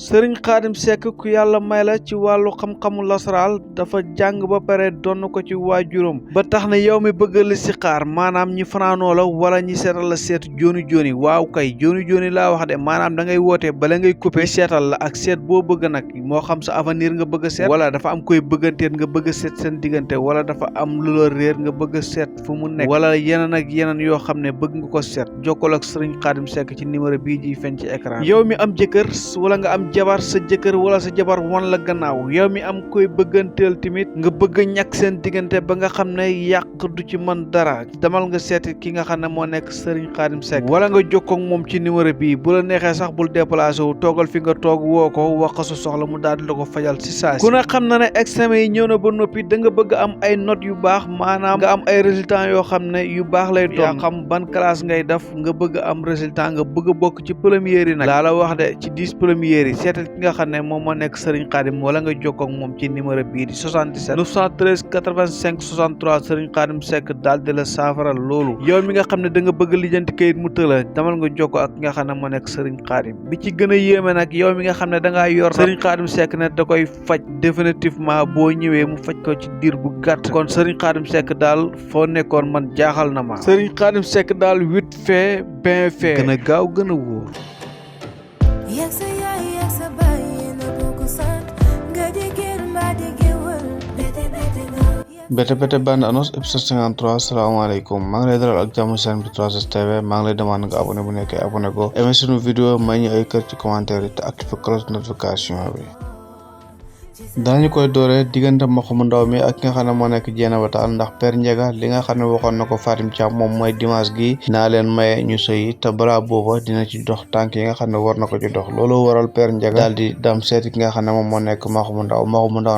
sëriñ Xaadim Seck ku yàlla may la ci wàllu xam-xamu lasaraal dafa jàng ba pare donn ko ci waajuram ba tax na yow mi bëgg listixaar maanaam ñi fanaanoo la wala ñi seetal la seet jooni waaw kay jooni laa wax de maanaam da ngay woote bala ngay coupé seetal la ak seet boo bëgg nag moo xam sa avenir nga bëgg a seet wala dafa am koy bëgganteet nga bëgg a seet seen diggante wala dafa am lu la réer nga bëgg a seet fu mu nekk wala yeneen ak yeneen yoo xam ne bëgg nga ko seet jokkoo ak sëriñ Xaadim Seck ci numéro bii ji feeñ ci écran yow mi am jëkkër wala nga am jabar sa jëkkër wala sa jabar wan la gannaaw yow mi am koy bëgganteel tamit nga bëgg a ñàkk seen diggante ba nga xam ne yàq du ci mën dara demal nga seeti ki nga xam ne moo nekk Serigne Khadim Seck wala nga jokkoo ak moom ci numéro bii bu la neexee sax bul déplacé wu toogal fi nga toog woo ko wax ko sa soxla mu daal di la ko fajal si saa si ku ne xam na ne examen yi ñëw na ba noppi da nga bëgg am ay notes yu baax maanaam nga am ay résultats yoo xam ne yu baax lay doon yaa xam ban classe ngay def nga bëgg am résultat nga bëgg a bokk ci première yi nag laa la wax de ci 10 premières yi seetal ki nga xam ne moom moo nekk Serigne Khadim wala nga jokkoo ak moom ci numéro bii di 77 913 85 63 Serigne Khadim Seck daal di la saafara loolu yow mi nga xam ne da nga bëgg lijjanti kayit mu tëla damal nga jokkoo ak ki nga xam ne moo nekk Serigne Khadim bi ci gën a yéeme nag yow mi nga xam ne da ngaa yor Serigne Khadim Seck ne da koy faj définitivement boo ñëwee mu faj ko ci diir bu gàtt kon Serigne Khadim Seck daal foo nekkoon man jaaxal na ma Serigne Khadim Seck daal vite fait bien fait gën a gaaw gën a wóor. Bete bande annonce épisode 53 salaamaaleykum maa ngi lay dalal ak jàmm seen bi 3STV maa ngi lay demande nga abonné bu nekkee abonné ko aimé sunu vidéo may ñu ay kër ci commentaire yi te activé cloche notification bi danañu koy dooree diggante Maxu mu ndaw mi ak ki nga xam ne moo nekk Jeena Bataal ndax Père Ndiaga li nga xam ne waxoon na ko Fatim Thiam moom mooy dimanche gi naa leen maye ñu sëyi te balaa booba dina ci dox tànk yi nga xam ne war na ko ci dox loolu waral Père Ndiaga daal di dem seeti ki nga xam ne moom moo nekk Maxu mu ndaw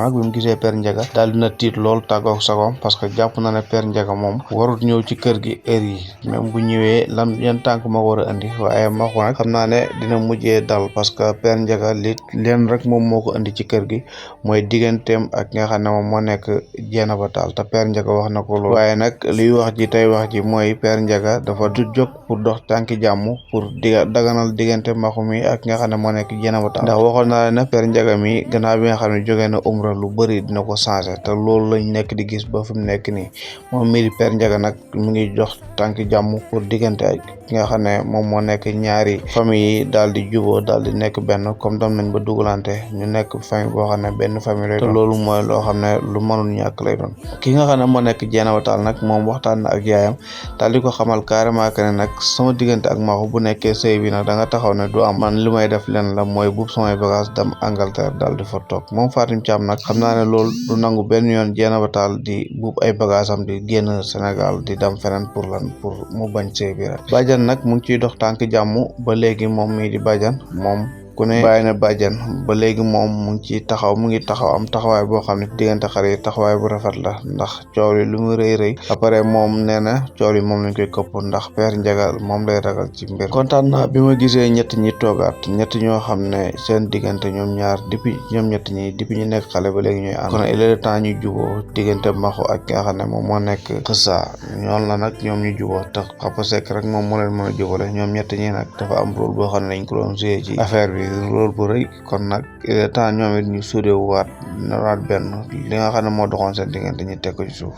nag bi mu gisee Père Ndiaga daal dina tiit lool tàggoog sagoom parce que jàpp na ne Père Ndiaga moom warut ñëw ci kër gi heure yi même bu ñëwee yan tànk ma war a andi waaye Maxu nag xam naa ne dina mujjee dal parce que Père Ndiaga leen rek moom moo ko andi ci kër gi mooy digganteem ak nga xam ne moom moo nekk Jeena Bataal te Père Ndiaga wax na ko loolu waaye nag liy wax ji tey wax ji mooy Père Ndiaga dafa du jóg pour dox tànki jàmm pour daganal diggante Maxu mi ak nga xam ne moo nekk Jeena Bataal ndax waxoon naa ne Père Ndiaga mi gannaaw bi nga xam ne jógee na umra lu bëri dina ko changé te loolu lañ nekk di gis ba fi mu nekk nii moom mii di Père Ndiaga nag mu ngi jox tànki jàmm pour diggante ak ki nga xam ne moom moo nekk ñaari famille yi daal di juboo daal di nekk benn comme dem nañ ba dugalante ñu nekk famille boo xam ne benn famille te loolu mooy loo xam ne lu mënul ñàkk lay doon ki nga xam ne moo nekk Jeena Bataal nag moom waxtaan na ak yaayam daal di ko xamal carrément que ne nag sama diggante ak Maxu bu nekkee sëy bi nag da nga taxaw ne du am man li may def leen la mooy buub samay bagage dem Angleterre daal di fa toog moom Fatim Thiam nag xam naa ne loolu du nangu benn yoon Jeena Bataal di buub ay bagage am di génn Sénégal di dem feneen pour mu bañ sëy bi rek Badiane nag mu ngi ciy dox tànk jàmm ba léegi moom mii di Badiane moom ku ne bàyyi na Badiane ba léegi moom mu ngi taxaw am taxawaay boo xam ne diggante xar yi taxawaay bu rafet la ndax coow li lu mu rëy après moom nee na coow li moom lañ koy këpp ndax Père Ndiaga moom lay ragal ci mbir kontaan naa bi ma gisee ñett ñi toogaat ñett ñoo xam ne seen diggante ñoom ñaar depuis ñoom ñett ñi depuis ñu nekk xale ba léegi ñooy ànd kon il est le temps ñu juboo diggante Maxu ak ki nga xam ne moom moo nekk Xissa ñoon la nag ñoom ñu juboo te Papa Seck rek moom moo leen mën a jubale ñoom ñett ñi nag dafa am rôle boo xam ne dañ ko doon joué ci affaire bi loolu bu rëy kon nag il est temps ñoom it ñu suudewu waat benn li nga xam ne moo doxoon seen diggante ñu teg ko ci suuf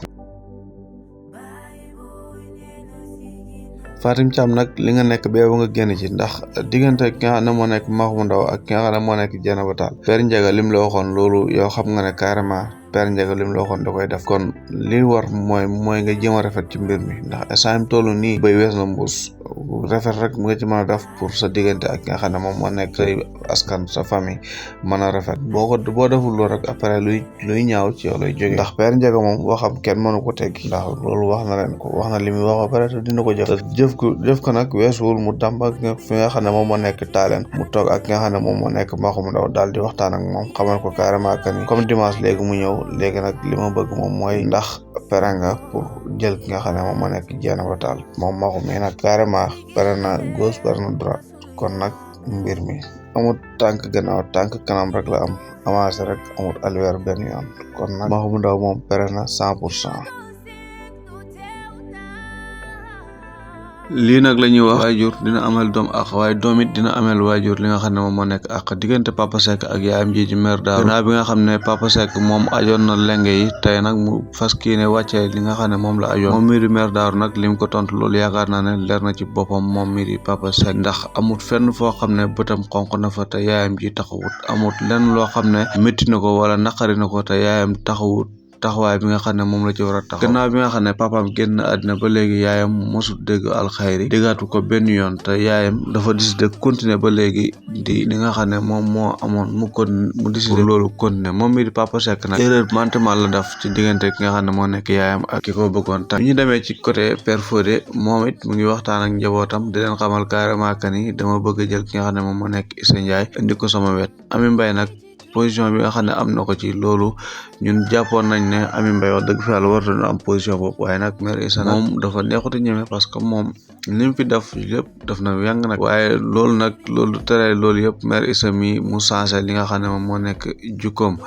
Fatim Thiam nag li nga nekk bee ba nga génn ci ndax diggante ki nga xam ne moo nekk Maxu mu ndaw ak ki nga xam ne moo nekk Jeena Bataal Père Ndiaga lim la waxoon loolu yow xam nga ne carrément Père Ndiaga lim la waxoon da koy def kon li war mooy nga jéem a rafet ci mbir mi ndax instant toll nii bay wees na mbuus rafet rek mu nga ci mën a def pour sa diggante ak nga xam ne moom moo nekk say askan sa famille mën a rafet boo deful loolu rek après luy ñaaw ci yow lay jóge ndax Père Ndiaga moom waxam kenn mënu ko teggi ndax loolu wax na leen ko wax na li muy wax ba pare te dina ko jëf ko nag weesuwul mu dàmb ak fi nga xam ne moom moo nekk taaleen mu toog ak nga xam ne moom moo nekk Maxu mu ndaw daal di waxtaan ak moom xamal ko carrément que ni comme dimanche léegi mu ñëw léegi nag li ma bëgg moom mooy ndax pare nga pour jël ki nga xam ne moom moo nekk Jeena Bataal moom Maxu mi nag carrément pare na gauche pare na droite kon nag mbir mi amul tànk gannaaw tànk kanam rek la am avancé rek amul alweer benn yoon kon nag Maxu mu ndaw moom pare na 100%. lii nag la ñuy wax waajur dina amal doom ak waaye doom it dina amel waajur li nga xam ne moom moo nekk ak diggante Papa Seck ak yaayam ji ci mère Darou gannaaw bi nga xam ne Papa Seck moom ajoon na lenge yi tey nag mu fas kii ne wàccee li nga xam ne moom la ajoon moom mii di mère Darou nag lim ko tontu loolu yaakaar naa ne leer na ci boppam moom mii di Papa Seck ndax amut fenn foo xam ne bëtam xonq na fa te yaayam ji taxawut amut lenn loo xam ne métti na ko wala naqari na ko te yaayam taxawut taxawaay bi nga xam ne moom la ci war a taxaw gannaaw bi nga xam ne papaam génn àddina ba léegi yaayam mosut dégg alxayri déggaatu ko benn yoon te yaayam dafa décidé continuer ba léegi di li nga xam ne moom moo amoon mu décidé loolu continuer moom mi di Papa Seck nag erreur mentale la def ci diggante ki nga xam ne moo nekk yaayam ak ki ko bëggoon tam bi ñu demee ci côté Père Fodé moom it mu ngi waxtaan ak njabootam di leen xamal carrément que ni dama bëgg a jël ki nga xam ne moom moo nekk Issa Ndiaye indi ko sama wet Amy Mbaye nag position bi nga xam ne am na ko ci loolu ñun jàppoon nañ ne Amy Mbaye wax dëgg fa yàlla waratu na am position boobu waaye nag mère Issa moom dafa neexuti ñeme parce que moom li mu fi def lépp daf na yàng nag waaye loolu tere loolu yëpp mère Issa mi mu changé li nga xam ne moom moo nekk jukkoom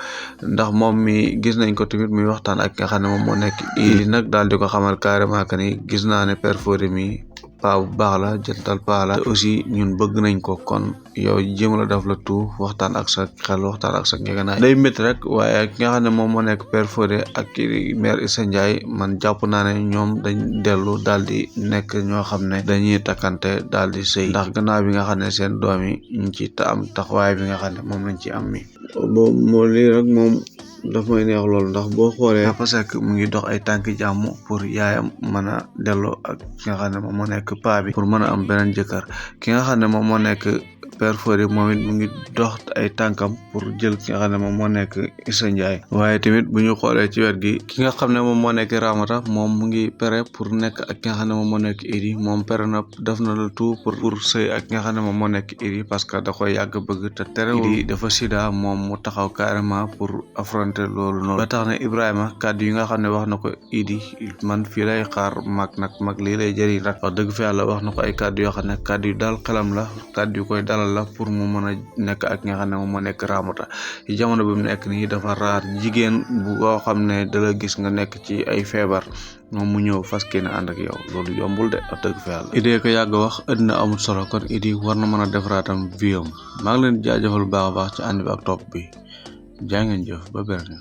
ndax moom mi gis nañ ko tamit muy waxtaan ak nga xam ne moom moo nekk Idi nag daal di ko xamal carrément que ni gis naa ne Père Fodé mi paa bu baax la jantal paa la te aussi ñun bëgg nañ ko kon yow jéem la def la tout waxtaan ak sa xel waxtaan ak sa ngeganaay day métti rek waaye ki nga xam ne moom moo nekk Père Fodé ak mère Issa Ndiaye man jàpp naa ne ñoom dañ dellu daal di nekk ñoo xam ne dañuy takkante daal di sëy ndax gannaaw bi nga xam ne seen doom yi ñu ci am taxawaay bi nga xam ne moom lañ ci am mi moo lii rek moom daf may neex loolu ndax boo xoolee Papa Seck mu ngi dox ay tànki jàmm pour yaayam mën a delloo ak ki nga xam ne moom moo nekk paa bi pour mën a am beneen jëkkër ki nga xam ne moom moo nekk Père Fodé moom it mu ngi dox ay tànkam pour jël ki nga xam ne moom moo nekk Issa Ndiaye waaye tamit bu ñu xoolee ci wet gi ki nga xam ne moom moo nekk Ramata moom mu ngi pere pour nekk ak ki nga xam ne moom moo nekk Idi moom pere na def na la tout pour sëy ak ki nga xam ne moom moo nekk Idi parce que da koy yàgg bëgg te terewul Idi dafa sida moom mu taxaw carrément pour affronter loolu noonu ba tax na Ibrahima kàddu yi nga xam ne wax na ko Idi man fii lay xaar mag lii lay jëriñ rek wax dëgg fa yàlla wax na ko ay kàddu yoo xam ne kàddu yu daal xelam la kàddu yu koy dalal la pour mu mën a nekk ak nga xam ne moom moo nekk Ramata ci jamono bi mu nekk nii dafa raar jigéen bu koo xam ne dala gis nga nekk ci ay feebar moom mu ñëw fas kii na ànd ak yow loolu yombul de wax dëgg fa yàlla Idi ko yàgg wax àddina amul solo kon Idi war na mën a defaraatam viam maa ngi leen jaajëfal bu baax a baax ci ànd bi ak topp bi jaa ngeen jëf ba beneen